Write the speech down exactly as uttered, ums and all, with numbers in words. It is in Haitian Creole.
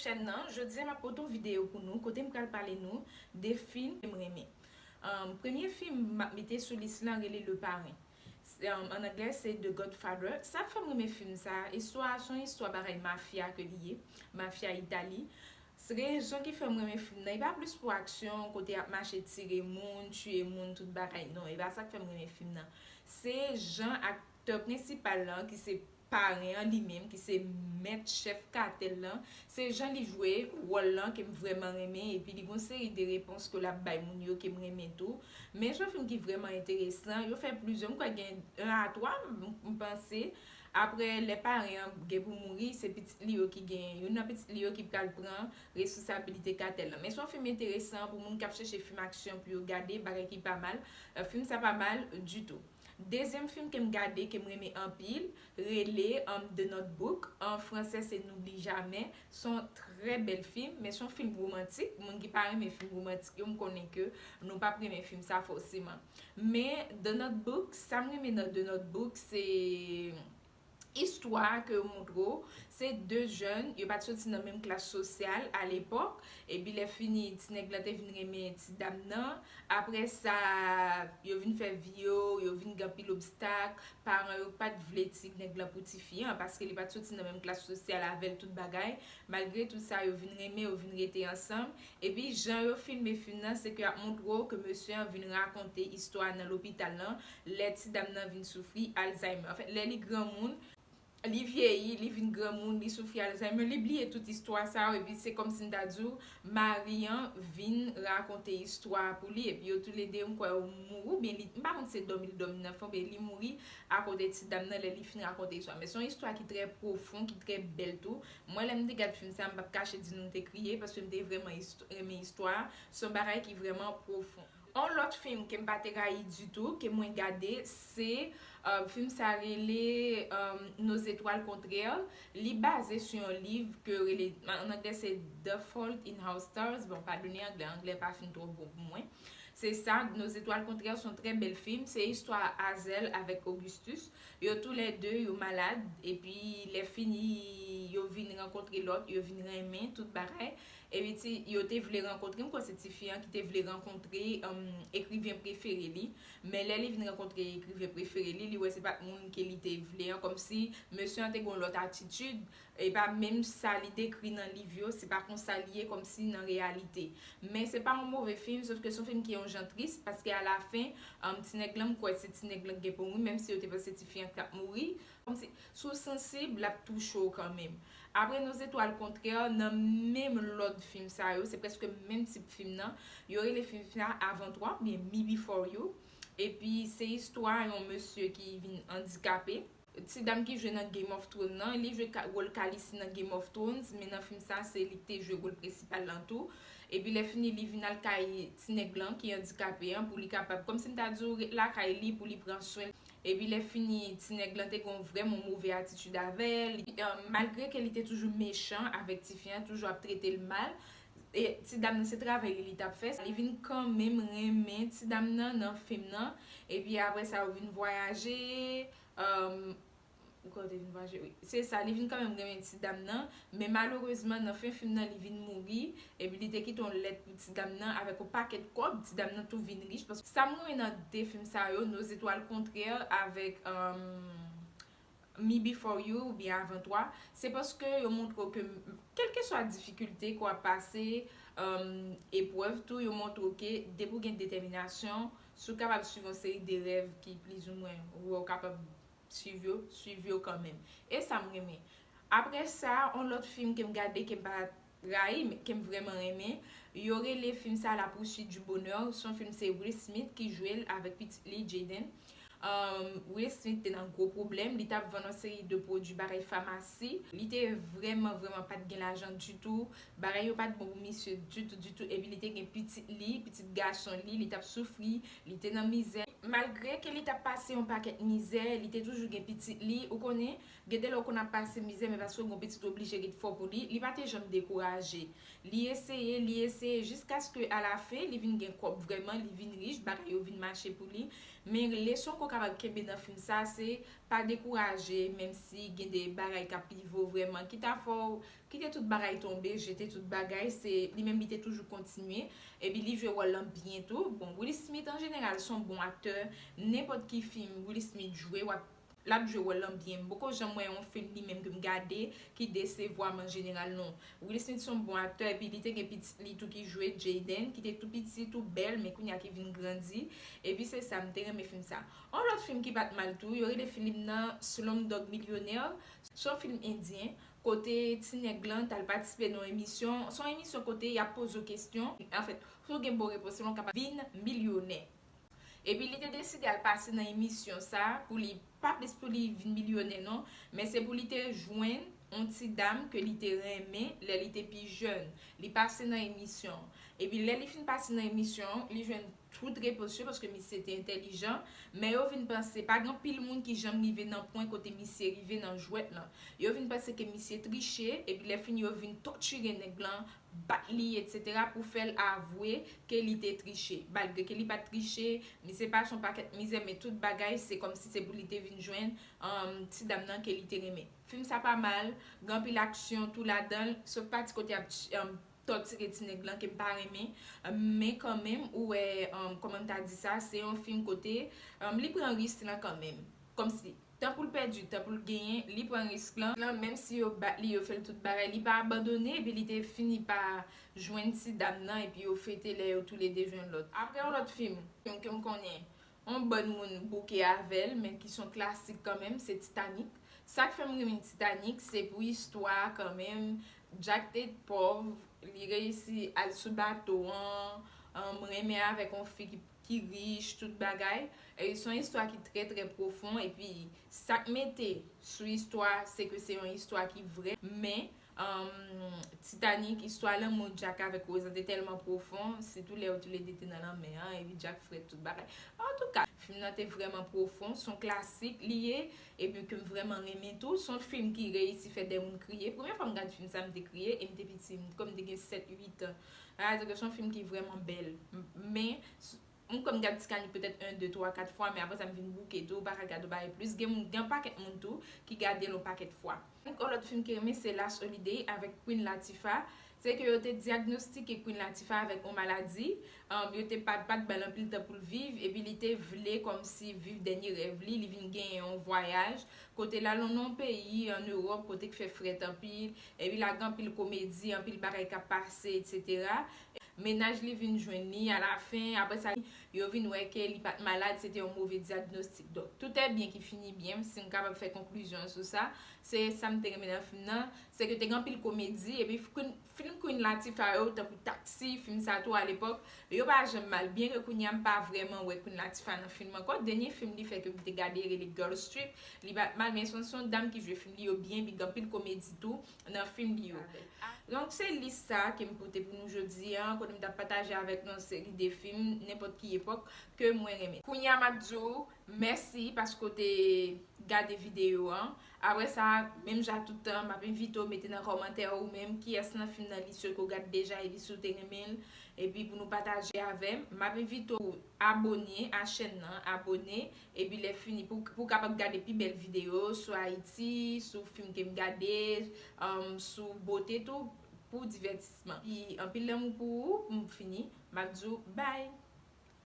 Chèn nan, jodi a m ap pote yon videyo pou nou kote m pral pale nou de fim ke m renmen. Um, premye fim m ap mete sou lis lan rele Le Parrain. Se, um, an anglè se The Godfather. Sa k fè m renmen fim sa, istwa a se yon istwa bagay mafya ke li ye, mafya Itali. Se rezon ki fè m renmen fim nan, e pa plis pou aksyon, kote y ap mache tire moun, tiye moun, tout bagay. Non, e pa sa k fè m renmen fim nan. Se jan aktè prensipal lan, ki se paren an li menm, ki se mèt chèf katèl lan, se jan li jwe wòl lan ke m vrèman renmen, epi li gon seri de repons ke l ap bay moun yo ke m renmen tou. Men se yon fim ki vrèman enteresan, yo fè plizyè, m kwè gen en a twa, m, m panse. Apre lè paren an gen pou mouri, se pitit li yo ki gen, youn nan pitit li yo ki pral pran responsabilite katèl lan. Men se yon fim enteresan pou moun k ap chèche fim aksyon pou yo gade, bagay ki pa mal. Euh, fim sa pa mal ditou. Dezyèm fim ke m gade, ke m renmen anpil, rele, um, The Notebook. An fransè, se N'oublie jamais. Se yon trè bèl fim, men se yon fim womantik. Moun ki pa renmen fim womantik yo, m konnen ke nou p ap renmen fim sa fòseman. Men The Notebook, sa m renmen nan The Notebook, se istwa ke yo montre w, se de jèn, yo pa t soti nan menm klas sosyal alepòk, epi lè fini, ti nèg lan te vin renmen ti dam nan, apre sa, yo vin fè vi yo, yo vin gen anpil obstak, paran yo pa t vle ti nèg lan pou tifi an, paske li pa t soti nan menm klas sosyal avè l tout bagay, malgre tout sa, yo vin renmen, yo vin rete ansanm, epi jan yo filme fim nan, se ke y ap montre w ke mesye an vin rakonte istwa nan lopital lan, lè ti dam nan vin soufri Alzheimer. Anfèt, lè li granmoun, li vyeyi, li vin granmoun, li soufri Alzheimer, li bliye tout istwa sa yo, epi se kòmsi m ta di w, mari an vin rakonte istwa a pou li, epi yo toulede, m kwè yo mouri, oubyen li, m pa konn si se dòmi l dòmi nan fè, oubyen li mouri akote ti dam nan lè li fin rakonte istwa. Men se yon istwa ki trè pwofon, ki trè bèl tou. Mwen, lè m te gad fim sa, m p ap kache di nou m te kriye, paske m te vrèman ist-, renmen istwa a. Se yon bagay ki vrèman pwofon. On lòt fim ke m pa te rayi ditou, ke mwen gade, se, euh, fim sa rele, euh, Nos étoiles contraires. Li baze sou yon liv ke rele, an anglè se The Fault in Our Stars. Bon, padone anglè, anglè pa fin twò bon pou mwen. Se sa, Nos étoiles contraires se yon trè bèl fim. Se istwa Hazel avèk Augustus. Yo toulède, yo malad. Epi, lè fini, yo vin rankontre lòt, yo vin renmen, tout bagay. Epi ti, yo te vle rankontre, m kwè se tifi an ki te vle rankontre, um, ekriven prefere li. Men lè li vin rankontre ekriven prefere li, li wè se pa t moun ke li te vle an, kòmsi mesye an te gen yon lòt atitid, e pa menm sa li dekri nan liv yo, se pa konsa li ye kòmsi nan reyalite. Men se pa yon move fim, sòf ke se yon fim ki yon jan tris, paske alafen, um, ti nèg lan, m kwè se ti nèg lan ki gen pou mouri, menm si yo te panse tifi an t ap mouri. Kòmsi, si w sansib, l ap touche w kanmenm. Apre Nos étoiles contraires, nan menm lòd fim sa yo, se prèske menm tip fim nan, yo rele fim sa Avant Toi oubyen Me Before You. Epi, se istwa yon mesye ki vin andikape. Ti dam ki jwe nan Game of Thrones nan, li jwe ka-, wòl Khaleesi nan Game of Thrones, men nan fim sa, se li ki te jwe wòl prensipal lan tou. Epi, lè fini, li vin al kay ti nèg lan ki andikape an pou li kapab, kòmsi m ta di w, ret lakay li pou li pran swen l. Epi lè fini, ti nèg lan te gen vrèman move atitid avè l. Li, eh, malgre ke li te toujou mechan avèk tifi an, toujou ap trete l mal, e ti dam nan se travay li, li t ap fè. Li vin kanmenm renmen ti dam nan nan fim nan. Epi apre sa, yo vin vwayaje. Um, ou kwè yo te vin vwayaje? Wi. Se sa, li vin kanmenm renmen ti dam nan. Men malerezman, nan fen fim nan, li vin mouri. Epi li te kite yon lèt pou ti dam nan avèk yon pakèt kòb. Ti dam nan tou vin rich. Paske sa m renmen nan de fim sa yo, Nos étoiles contraires avèk, um, Me Before You oubyen Avant Toi, se paske yo montre w ke kèlkeswa difikilte ke w ap pase, um, eprèv tou, yo montre w ke depi w gen detèminasyon, si w kapab swiv yon seri de rèv ki plizoumwen ou wè w kapab swiv yo, swiv yo kanmenm. E sa m renmen. Apre sa, yon lòt fim ke m gade ke m pa rayi, men ke m vrèman renmen, yo rele fim sa La Poursuite du Bonheur. Se yon fim, se Will Smith ki jwe l avèk pitit li, Jaden. Um, Will Smith te nan gwo pwoblèm, li t ap vann yon seri de pwodui bagay famasi. Li te vrèman, vrèman pa t gen lajan ditou. Bagay yo pa t bon pou misye ditou, ditou. Epi li te gen pitit li, pitit gason li, li t ap soufri, li te nan mizè. Malgre ke li t ap pase yon pakèt mizè, li te toujou gen pitit li, ou konnen, gen de lè w konn ap pase mizè, men paske w gen yon pitit, w oblije ret fò pou li, li pa te janm dekouraje. Li eseye, li eseye, jiskaske alafen, li vin gen kòb vrèman, li vin rich, bagay yo vin mache pou li. Men leson ke kapab kenbe nan fim sa, se pa dekouraje, menm si gen de bagay k ap rive w vrèman, ki ta fè w kite tout bagay tonbe, jete tout bagay, se li menm li te toujou kontinye, epi li jwe wòl lan byen tou. Bon, Will Smith an jeneral se yon bon aktè, nenpòt ki fim Will Smith jwe, w ap l ap jwe wòl lan byen. M poko janm wè yon fim li menm ke m gade ki desevwa m an jeneral, non. Will Smith se yon bon aktè, epi li te gen pitit li tou ki jwe, Jaden, ki te tou piti, tou bèl, men kounye a ki vin grandi. Epi se sa, m te renmen fim sa. Yon lòt fim ki pa t mal tou, yo rele fim nan Slumdog Millionaire. Se yon fim endyen, kote ti nèg lan t al patisipe nan yon emisyon. Se yon emisyon kote y ap poze w kesyon. Anfèt, si w gen bon repons lan, w kapab vin milyonè. Epi li te deside al pase nan emisyon sa pou li, pa plis pou li vin milyonè non, men se pou li te jwenn yon ti dam ke li te renmen lè li te pi jèn. Li pase nan emisyon. Epi lè li fin pase nan emisyon, li jwenn tout repons yo paske misye te entèlijan, men yo vin panse, pa gen anpil moun ki janm rive nan pwen kote misye rive nan jwèt lan. Yo vin panse ke misye triche, epi lè fini yo vin tòtire nèg lan, bat li, etsetera, pou fè l avwe ke li te triche. Malgre ke li pa t triche, misye pase yon pakèt mizè, men tout bagay, se kòmsi se pou li te vin jwenn, um, ti dam nan ke li te renmen. Fim sa pa mal, gen anpil aksyon tou ladan l, sof pati kote y ap, um, tòtire ti nèg lan ke m pa renmen, um, men kanmenm, ou wè, um, kòman m ta di sa, se yon fim kote, um, li pran risk lan kanmenm. Kòmsi, tan pou l pèdi, tan pou l genyen, li pran risk lan. Lan, menm si yo bat li, yo fè l tout bagay, li pa abandone, epi li te fini pa jwenn ti dam nan, epi yo fete lè yo toulede jwenn lòt. Apre yon lòt fim, fim ke m konnen, yon bann moun bouke avè l, men ki se yon klasik kanmenm, se Titanic. Sa k fè m renmen Titanic, se pou istwa a kanmenm. Jack te pòv, li reyisi al sou bato an, um, renmen avèk yon fi ki, ki rich, tout bagay. E se yon istwa ki trè, trè pwofon, epi sa k mete sou istwa, se ke se yon istwa ki vrè, men, um, Titanic, istwa lanmou Jack avèk Rose lan te tèlman pwofon, sitou lè yo toulede te nan lanmè an, epi Jack frèt tout bagay. Antouka, fim nan te vrèman pwofon, se yon klasik li ye, epi ke m vrèman renmen tou. Se yon fim ki reyisi fè de moun kriye. Premye fwa m gad fim sa, m te kriye, e m te piti, m, kòm m te gen sèt, uit an. Sa vle di ke se yon fim ki vrèman bèl. M, men, s, m kwè m gad Titanic petèt en, de, twa, kat fwa, men apre sa, m vin bouke tou, ou pa ka gade yon bagay plis. Gen moun, gen yon pakèt moun tou ki gade l yon pakèt fwa. Yon lòt fim ke renmen, se Last Holiday avèk Queen Latifah. Se ke yo te dyagnostike Queen Latifah avèk yon maladi, um, yo te pa, pa t ba l anpil tan pou l viv, epi li te vle kòmsi viv dènye rèv li, li vin genyen yon vwayaj, kote l al nan yon peyi ann Ewòp, kote k fè frèt anpil, epi la gen anpil komedi, anpil bagay k ap pase, etsetera. Mennaj li vin jwenn li alafen, apre sa, yo vin wè ke li pa t malad, se te yon move dyagnostik. Donk, tout est bien qui finit bien, si m kapab fè konklizyon sou sa, se sa m te renmen nan fim nan, se ke te gen anpil komedi, epi Queen, fim Queen Latifah yo, tankou Taxi, fim sa tou alepòk, yo pa janm mal. Byen ke kounye a m pa vrèman wè Queen Latifah nan fim ankò. Dènye fim li fè ke m te gade rele Girls Trip, li pa t mal, men se yon, se yon dam ki jwe fim li yo byen, epi gen anpil komedi tou nan fim li yo. Donk, se lis sa ke m pote pou nou jodi a, kote m t ap pataje avèk nou yon seri de fim, nenpòt ki epòk, ke mwen renmen. Kounye a, m ap di w mèsi paske w te gade videyo an. Apre sa, menm jan tout tan, m ap envite w mete nan kòmantè ou menm kiyès nan fim nan lis yo ke w gad deja, epi si w te renmen l, epi pou nou pataje avè m. M ap envite w abone a chèn nan, abone, epi lè fini, pou, pou w kapab gade pi bèl videyo sou Ayiti, sou fim ke m gade, um, sou bote tou, pou divètisman. Epi anpil lanmou pou ou, pou m fini, m ap di w bye!